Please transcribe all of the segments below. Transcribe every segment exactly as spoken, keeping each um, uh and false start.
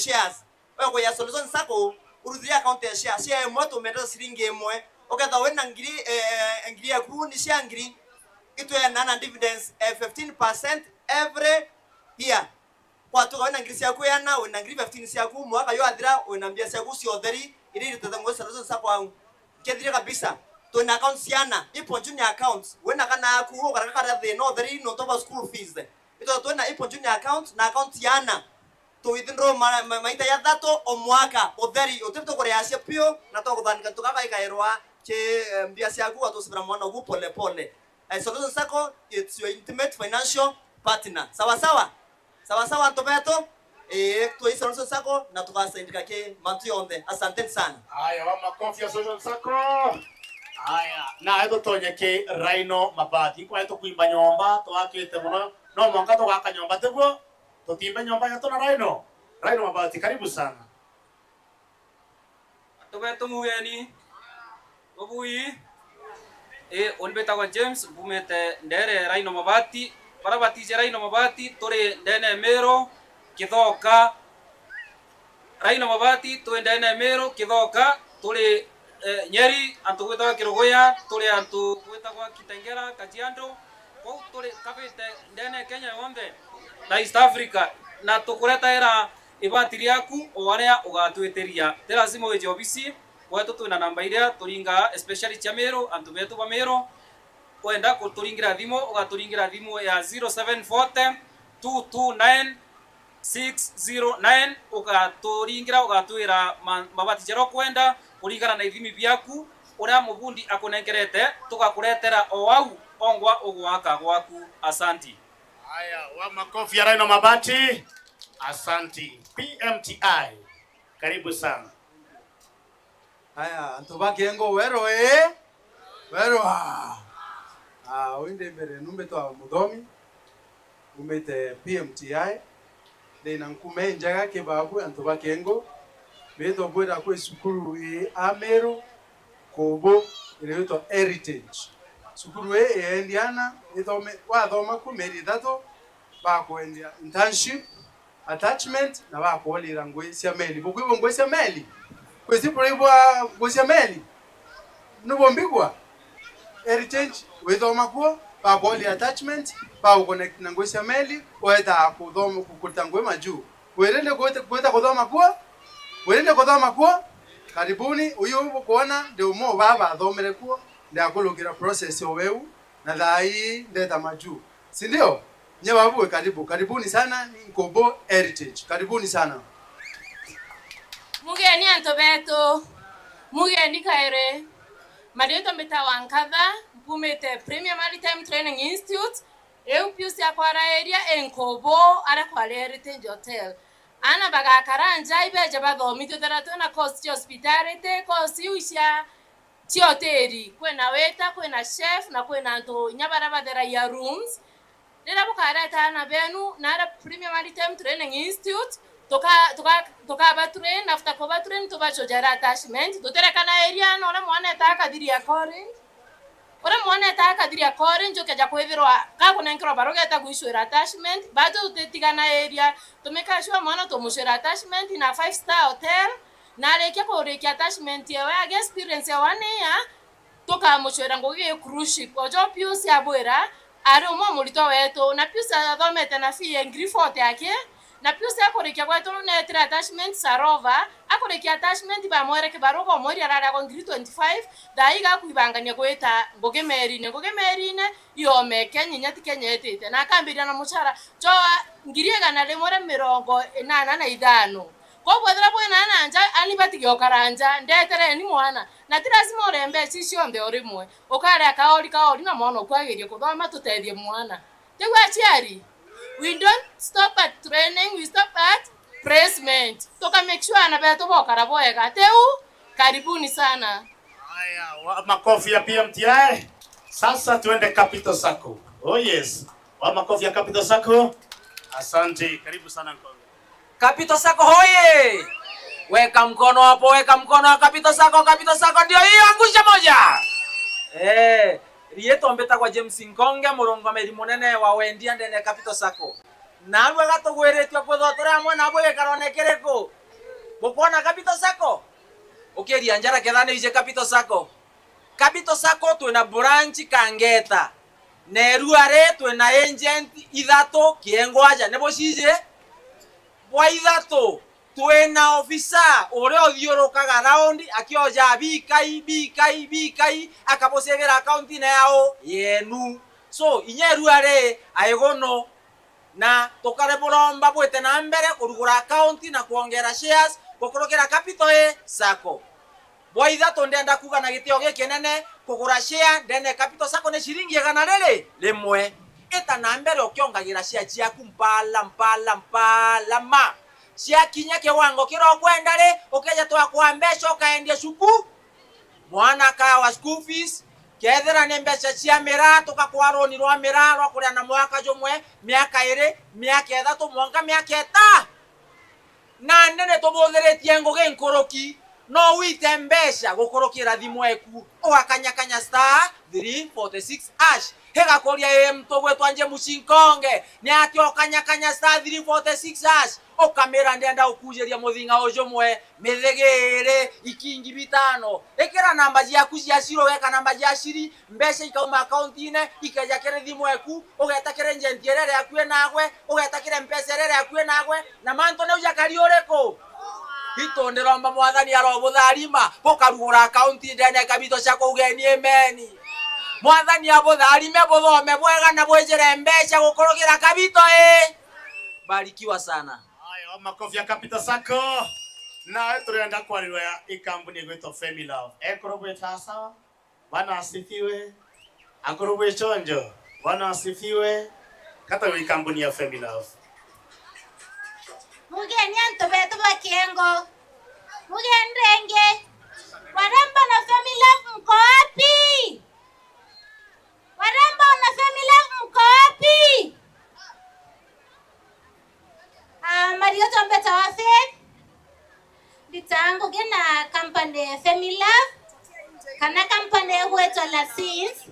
shares. Wekuya Solution Sacco, uruthirie account ya share, share imwe tumendete ciringi imwe. Ukethirwa wina ngiri, eh, ngiri yaku ni cia ngiri, itweanana dividends, eh, fifteen percent every year. Kwatuka wina ngiri ciaku iana, wina ngiri fifteen ciaku, mwaka jwathira, wina mbia ciaku cia utheri, iria irutite ngugi Solution Sacco au. Nkethire kabisa, twina accounts ciana, ipo junior accounts, wina kana aku, ukareka kara thina utheri, nontu bwa school fees. Itwe twina ipo junior account na account ciana. Tu withdraw ma-, ma-, maita jathatu o mwaka, utheri, uti tukuria cia piu, na twakuthanika tukagaikairwa ki, eh, mbia ciaku, watucibira mwana ugu pole pole. Eh, Solution Sacco, it's your intimate financial partner. Sawa sawa? Sawa sawa, antu betu? Ii, twii Solution Sacco na tugasaidika ki mantu yonthe. Asanteni sana. Aya, wa makofi ya Solution Sacco. Aya, na eto tonye ki Rhino Mabati. Kwa eto kwimba nyomba, twakite muno. No mwanka tugaka nyomba, tiguo? Tutimbe nyomba yetu na Rhino. Rhino Mabati, karibu sana. Antu betu mugeni, ubui. Ii, uni mbitagwa James, mbumite ndere ya Rhino Mabati. Bara batije Rhino Mabati, turi ndene ya Miru, Kithoka. Rhino Mabati, turi ndene ya Miru, Kithoka, turi, eh, Nyeri, antu gwitagwa Kiruguya, turi antu gwitagwa Kitengela, Kajiado. Kwou turi kabite ndene ya Kenya yonthe na East Africa, na tukuretaira ibati riaku o aria ugatwitiria. Ti lazima wije obisi, gwetu twina namba iria turingaa, especially cia Miru, antu betu ba Miru. Wenda kuturingira thimu, ugaturingira thimu ya zero seven forty, two two nine, six zero nine, ugaturingira, ugatwira ma-, mabati jaria ukwenda kuringana na ithimi biaku, uria mubundi akunenkerete, tugakuretera o au ongwa ugwaka gwaku. Asanti. Haya, wa makofi ya Rhino Mabati. Asanti. P M T I. Karibu sana. Aya, antu ba Kiengo, weru ii? Weru aa. Ah, uu ndi mbere nu mbitwa Muthomi, umite P M T I. Ndi na nkume injega ki babu antu ba Kiengo. Mbitwa bwira kwi cukuru ii Amiru, Kubu, iria itwa Heritage. Cukuru ii iendia ana, ithome, wathoma ku mieri ithatu, bakwendia internship, attachment, na bakwolira ngui cia meli. Bukwigua ngui cia meli? Kwisi buraigua ngui cia meli? Nubumbigua? Heritage, withoma kuo, bakwolira attachment, baguconnect na ngui cia meli, weta kuthoma, kuruta ngui majuu. Wirinde gwita, gwita kuthoma kuo? Wirinde kuthoma kuo? Karibuni, uyu bukwona, ndi umwe wa baba athomere kuo, ndiakurukira process o weu, na thaa ii ndeta majuu. Si ndio? Nye babu, karibu. Karibuni sana, ni Nkubu Heritage. Karibuni sana. Mugeni antu betu. Mugeni kairi. Mariitwa mbitagwa Nkatha, mpumite Premier Maritime Training Institute. Iu Pius akwara area i Nkubu, aria kwari Heritage Hotel. Ana bagakara nja, ibeje bathomithue, twithira twina course cia hospitality, course iu cia cia utiri, kwina waiter, kwina chef, na kwina antu inya baria batheragia rooms. Riria bukareta aana benu naria Premier Maritime Training Institute, tuka-, tuka-, tukaba train, after kuba train, tubacujera attachment, tutirekana area na uria mwana eta akathiria calling. Uria mwana eta akathiria calling, ukeja kwithirwa gakunenkerwa baruga eta gwicwira attachment, batu tutitigana area, tumika sure mwana tumucwira attachment na five star hotel, na arikia kurikia attachment ewe, agi experience ya one year, tukamucwira ngugi gi cruise ship. Ojo Pius abwira, ari umwe muritwa wetu, na Pius athomete na fee ya ngiri forty aki, na Pius akurikia gwetu riu neetire attachment Sarova, akurikia attachment bamwere kibaruga umweri arari agwa ngiri twenty-five, thaa ii gakwibangania gwita ngugi merine. Ngugi merine, iome Kenya, inya ti Kenya itite, na akambiria na mucara jwa ngiri igana rimwe ria mirongo inana na ithano. Koguo ethira bwina ana nja, ani batige ukara nja, ndetereni mwana. Na ti lazima uree mbeca icio cionthe o rimwe. Ukaria kaori kaori na mwana uku agerie kuthoma, tutethie mwana. Tiu aciari? We don't stop at training, we stop at placement. Tuka make sure ana betu bokara bwega. Tiu? Karibuni sana. Haya, wa-, makofi ya P M T I. Sasa tuende Capital Sacco. Oh yes. Wa makofi ya Capital Sacco. Asante. Karibu sana Nkonge. Capital Sacco hoye! Weka mkono hapo, weka mkono wa Capital Sacco, Capital Sacco ndio hiyo, angusha moja. Eh, riitwa mbitagwa James Nkonge, murungamiri munene wa wendia ndene ya Capital Sacco. Naarua gatugwiritue kwithirwa turi amwe nabo gikarone kiriku? Bukwona Capital Sacco? Ukiria njara ketha ni iji Capital Sacco. Capital Sacco twina branch Kangeta. Na irua ri twina agent ithatu Kiengwaja. Ni buciji? Bwa ithatu, twina ofisa uria uthiurukaga round akioja bikai, bikai, bikai, akabucivira account-ine yao yenu. So, inya irua ri aiguno, na tukare buromba bwite na mbere kurugura account na kwongera shares gukurukira Capital Sacco. Bwa ithatu, ndenda kuuga na gitio gikinene, kugura share ndene ya Capital Sacco ni ciringi igana riri rimwe. Ita na mbere ukiongagira share ciaku mpala, mpala, mpala ma. Ciakinya kiwango kiria ukwenda ri, ukeja twakwa mbeca ukaendia cuku. Mwana akawa school fees, kethira ni mbeca cia miraa, tukakwa roni rwa miraa rwa kuria na mwaka jumwe, miaka iri, miaka ithatu, mwanka miaka ita. Nandi ni tubuthiritie ngugi nkuruki, no wite mbeca gukurukira thimu eku, ugakanyakanya star three forty six hash. Igakuria, ii muntu ugwitwa James Nkonge, ni atia ukanyakanya star three forty six hash, ukamira, ndienda ukujiria muthinga ujumwe, mithigiri, ikingi bitano. Ikira namba ciaku cia siri, ugeka namba cia siri, mbeca ikauma account-ine, ikeja kiri thimu eku, ugeta kiri agent iria iri akui nagwe, ugeta kiri Mpesa iria iri akui nagwe, na mantu niu jakari uriku? Itu ndiromba Mwathani arobutharima, bukarugura account ndene ya Capital Sacco, ugeni amen. Mwathani abutharime, buthome bwega na bwijire mbeca gukurukira Capital ii. Barikiwa sana. Haya, makofi ya Capital Sacco. Nawe turenda kwarirwa ya ikambuni igwitwa Femi Love. Ekuru bwita sawa? Bwana asifiwe. Akuru bwi chonjo. Bwana asifiwe. Kata wi kambuni ya Femi Love. Mugeni antu betu ba kiengo. Mugeni ringi. Warembo na Femi Love mko wapi? Warembo na Femi Love mko wapi? Ah, marietwa mbetawa Faith. Nditaga ngugi na company ya Femi Love, kana company igwitwa Lasins.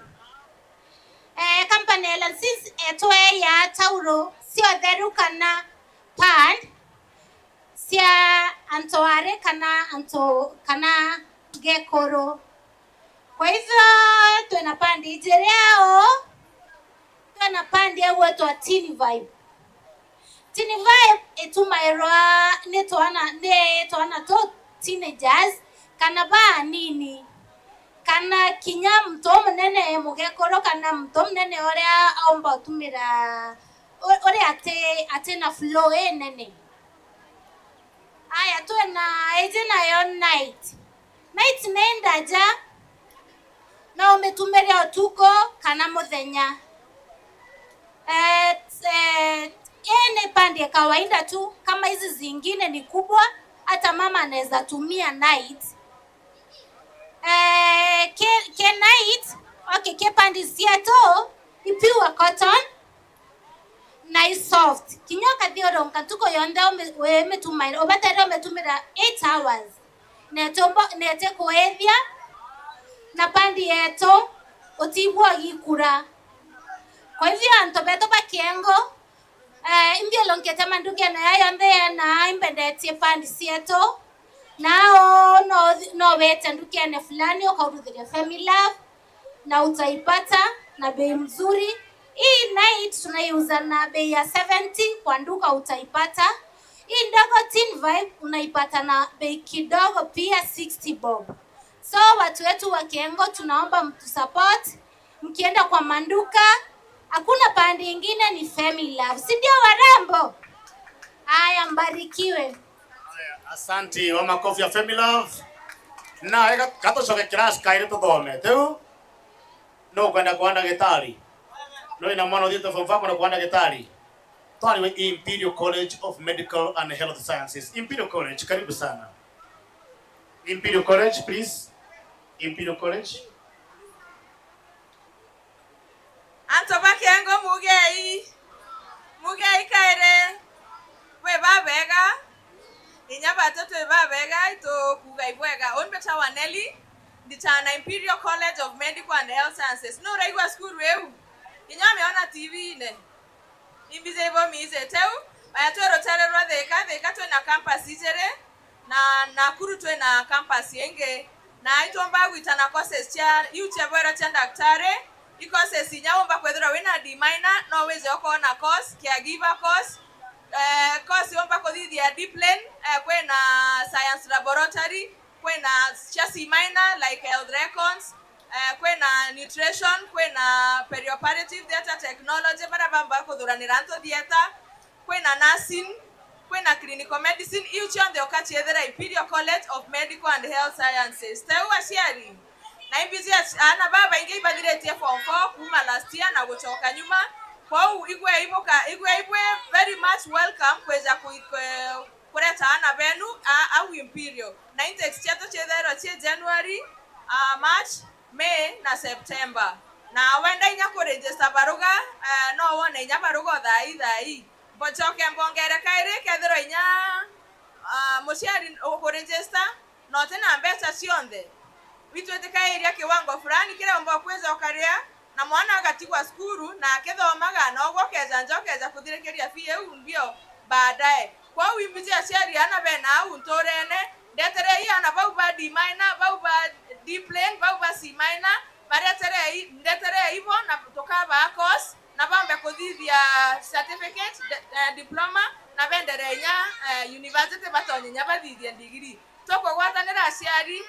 Eh, company ya Lasins etweya tauro cia utheru kana pad cia antu ari kana antu kana gekuru. Kwa hivyo, twina pandi ijiri au, twina pandi igwitwa Teen Vibe. Teen Vibe itumairwa ni twana, ni twana tu teenagers, kana banini, kana kinya muntu umunene mugekuru, kana muntu umunene uria aumba utumira, u-, uria ati, ati na flow inene. Aya, twina iji nayo night. Night ni ndaja, no umitumire utuku kana muthenya. Eh, eh, hii ni pandi ya kawaida tu, kama hizi zingine ni kubwa, hata mama anaweza tumia night. Eh, ke, ke night, okay, ke pandi cietu, i pure cotton, na i soft. Kinya ukathiurunka ntuku yonthe umi-, wimitumaira, ubatere umitumira eight hours. Na itumbo, na itikuithia, na pandi yetu, utibua gikura. Kwa hivyo, antu betu ba kiengo, eh, inthiurunkite mandukene aya yonthe yena imbendetie pandi cietu, nao no, no wite ndukene fulani ukauruthiria Femi Love, na utaipata na bei mzuri. Hii night tunaiuza na bei ya seventy kwa duka utaipata. Hii ndogo Teen Vibe unaipata na bei kidogo pia, sixty bob. So watu wetu wa Kiengo, tunaomba mtu support, mkienda kwa manduka, hakuna pande ingine, ni Femi Love. Si ndio warembo? Haya, mbarikiwe. Haya, asanti, wa makofi ya Femi Love. Na ega, katucoke class kairi tuthome. Teu, no kwenda kwa ndagitari. No ina mwana uthiite form four kwenda kwa ndagitari. Twari we Imperial College of Medical and Health Sciences. Imperial College, karibu sana. Imperial College, please. Imperial College. Antu ba Kiengo mugei. Mugei kairi. Bwi babega. Inya batu twi babega, itukuga ibwega. Uni mbitawa Nelly. Nditaga na Imperial College of Medical and Health Sciences. Nuraigua cukuru iu? Inya umiona T V-ine. Imbiji ibo miijite u, eh, twi rutere rwa Thika, Thika twina campus ijiri, na Nakuru twina campus ingi. Na ituumba gwitana courses cia, iu cia bwero cia daktari, i courses inya umba kwithirwa wina D minor, no wije ukoona course, caregiver course, eh, course umba kuthithia discipline, eh, kwina science laboratory, kwina cia C minor, like health records, eh, kwina nutrition, kwina perioperative theatre technology, baria bamba kuthuranira antu theatre, kwina nursing, kwina clinical medicine, iu cionthe ukaciethera Imperial College of Medical and Health Sciences. Teu aciari? Na imbiji ac-, aana babaingi ibathiritie form four kuuma last year na gucoka nyuma. Kwou igwe ibuka, igwe ibwe very much welcome kwija ku-, ku-, kureta aana benu a-, au Imperial. Na intakes cietu ciithairwa cii January, ah, March, May na September. Na wenda inya kuregister baruga, eh, no wone inya baruga o thaa ii, thaa ii. Mbocoke mbongere kairi, kethirwa inya, ah, muciari ukuregister, na uti na mbeca cionthe, itwitikairia kiwango fulani kiria umba kwija ukaria, na mwana agatigwa cukuru na akithomaga, na ugwe ukeja nja ukeja kuthirikiria fee iu mbio baadaye. Kwou imbiji aciari aana bena au nturene, ndeterei aana bau ba D minor, bau ba D plain, bau ba C minor, bareterei, ndeterei bo na tukabaa course, na bambe kuthithia certificate, de-, eh, diploma, na benderee inya, eh, university batonye inya bathithie degree. Tukugwatanira aciari,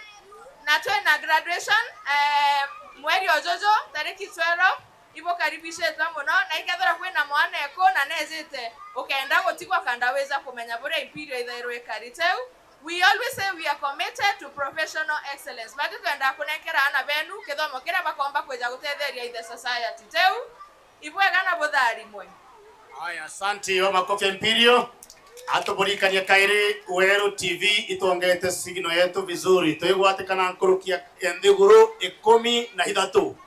na twina graduation, eh, mweri o juju, tariki twelve, ibukaribishitwe mono, na ikethirwa kwina mwana eku na nejite ukenda gutigwa kanda wija kumenya buria Imperial ithairwa ikarite u, we always say we are committed to professional excellence. Bati twenda kunenkera aana benu kithomo kiria bakomba kwija gutetheria in the society. Teu, ibwega na butharimwe. Aya, asante wa makofi ya Imperial. Atuburikania kairi, Weru T V itwongete signal yetu vizuri. Twigwatikana nkuruki ya nthiguru ikumi na ithatu.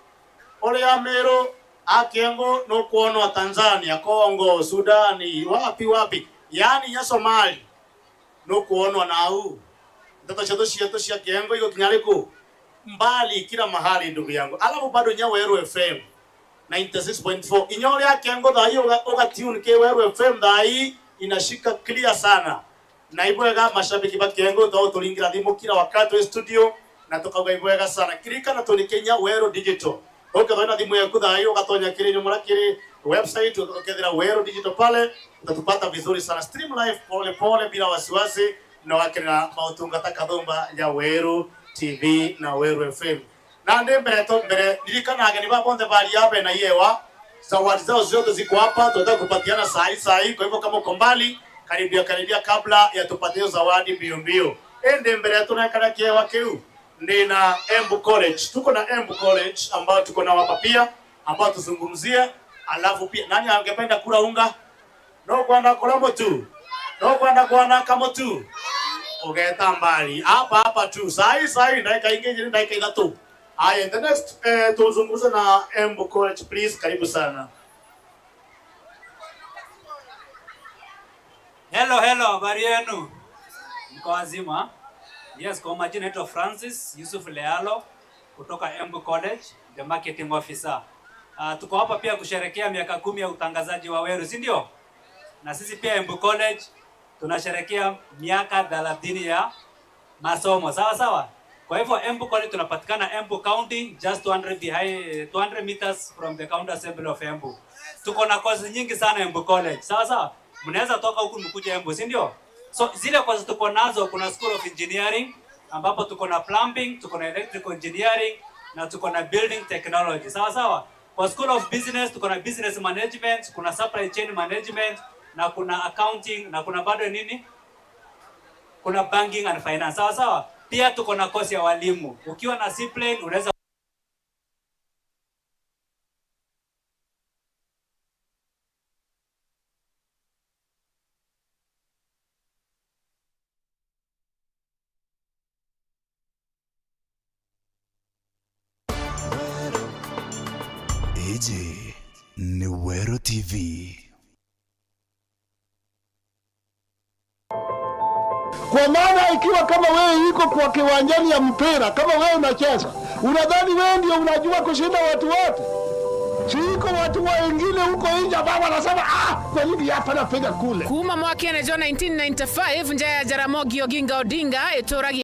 Uria Meru, a Kiengu nukwonwa Tanzania, Congo, Sudani, wapi wapi, yaani nya Somali nukwonwa nau. Nteto cietu, cietu cia Kiengu igukinya riku? Mbali kila mahali, ndugu yangu. Alafu bado nya Weru F M ninety six point four. Inya uria Kiengu thaa hii uga, uga tune ki Weru F M thaa hii inashika clear sana. Na ibwega mashabiki ba Kiengu, twa uturingira thimu kila wakati wi studio, na tukauga ibwega sana. Kirikana tuni Kenya Weru Digital. Ukethwa na thimu yaku thaa hii, ugatonya kiri nyumura kiri website, ukethira Weru Digital pale, utatupata vizuri sana. Stream live pole pole, bila wasiwasi, na wakenera mautungata kathumba ya Weru T V na Weru F M. Nandi mbere to mbere, ririkana ageni ba bonthe bari abe na iewa, zawadi zao zote ziko hapa, tunataka kupatiana saa hii, saa hii. Kwa hivyo kama uko mbali, karibia, karibia kabla ya tupatie hiyo zawadi mbio mbio. Ende mbere tunaweka kiewa kiu. Nina Embu College. Tuko na Embu College ambao tuko nao hapa pia, ambao tuzungumzie. Alafu pia, nani angependa kula unga? No kwenda kula mutu? No kwenda kwanaka mutu? Ugeta mbali. Hapa, hapa tu. Sahi, sahi, dakika ingi ijiri, dakika ithatu. Aya, the next, eh, tuzungumze na Embu College, please. Karibu sana. Hello, hello, habari yenu? Mko wazima? Yes, kwa majina naitwa Francis Yusuf Lealo kutoka Embu College, the marketing officer. Ah, tuko hapa pia kusherehekea miaka kumi ya utangazaji wa Weru, si ndio? Na sisi pia Embu College tunasherehekea miaka thelathini ya masomo, sawa sawa. Kwa hivyo Embu College tunapatikana Embu County, just two hundred behind, two hundred meters from the County Assembly of Embu. Tuko na courses nyingi sana Embu College, sawa sawa. Mnaweza toka huku mkuje Embu, si ndio? So zile courses tuko nazo, kuna School of Engineering ambapo tuko na plumbing, tuko na electrical engineering na tuko na building technology, sawa sawa. Kwa School of Business tuko na business management, kuna supply chain management na kuna accounting na kuna bado nini? Kuna banking and finance. Sawa sawa. Pia tuko na course ya walimu. Ukiwa na C plain unaweza Iji ni Weru T V. Kwa maana ikiwa kama wewe iko kwa kiwanjani ya mpira, kama wewe unacheza, unadhani wewe ndio unajua kushinda watu wote? Siko watu wengine huko nje ambao wanasema, "Ah, kwa nini hapa napiga kule?" Kuuma mwakene jwa nineteen ninety-five, nja ya Jaramogi Oginga Odinga ituragia